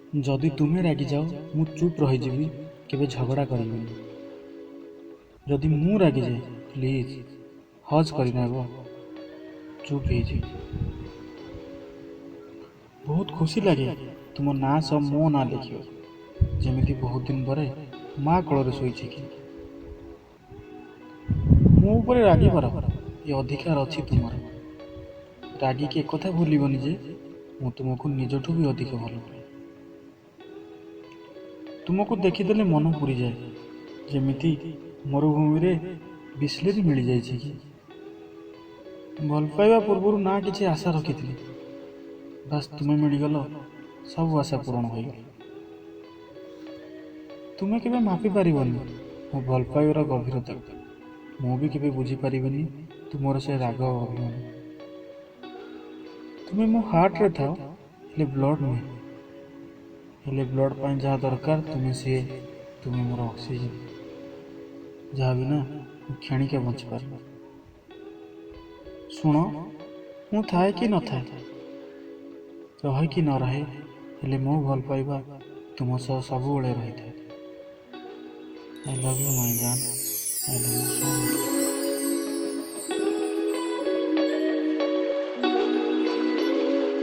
ଯଦି ତୁମେ ରାଗିଯାଅ, ମୁଁ ଚୁପ୍ ରହିଯିବି, କେବେ ଝଗଡ଼ା କରିବିନି। ଯଦି ମୁଁ ରାଗିଯାଏ, ପ୍ଲିଜ୍ ହଗ୍ କରିନେବ, ଚୁପ୍ ହେଇଯିବି। ବହୁତ ଖୁସି ଲାଗେ ତୁମ ନାଁ ସହ ମୋ ନାଁ ଲେଖିବାକୁ, ଯେମିତି ବହୁତ ଦିନ ପରେ ମା କୋଳରେ ଶୋଇଛି କି। ମୋ ଉପରେ ରାଗିପାର, ଏ ଅଧିକାର ଅଛି ତୁମର। ରାଗିକି ଏକଥା ଭୁଲିବନି ଯେ ମୁଁ ତୁମକୁ ନିଜଠୁ ବି ଅଧିକ ଭଲ ପାଏ। ତୁମକୁ ଦେଖିଦେଲେ ମନ ପୁରିଯାଏ, ଯେମିତି ମରୁଭୂମିରେ ବିସ୍ଲେରୀ ମିଳିଯାଇଛି କି। ଭଲ ପାଇବା ପୂର୍ବରୁ ନା କିଛି ଆଶା ରଖିଥିଲି, ବାସ୍ ତୁମେ ମିଳିଗଲ, ସବୁ ଆଶା ପୂରଣ ହୋଇଗଲା। ତୁମେ କେବେ ମାପି ପାରିବନି ମୋ ଭଲ ପାଇବାର ଗଭୀରତାକୁ, ମୁଁ ବି କେବେ ବୁଝିପାରିବିନି ତୁମର ସେ ରାଗ ଅଭିମାନ। ତୁମେ ମୋ ହାର୍ଟରେ ଥାଅ, ହେଲେ ବ୍ଲଡ଼ ନୁହେଁ। ହେଲେ ବ୍ଲଡ଼ ପାଇଁ ଯାହା ଦରକାର ତୁମେ ସିଏ। ତୁମେ ମୋର ଅକ୍ସିଜେନ୍, ଯାହା ବିନା ମୁଁ କ୍ଷଣିକେ ବଞ୍ଚିପାରିବି। ଶୁଣ, ମୁଁ ଥାଏ କି ନଥାଏ, ରହେ କି ନ ରହେ, ହେଲେ ମୋ ଭଲ ପାଇବା ତୁମ ସହ ସବୁବେଳେ ରହିଥାଏ। I love you, my Jan. I love you so much.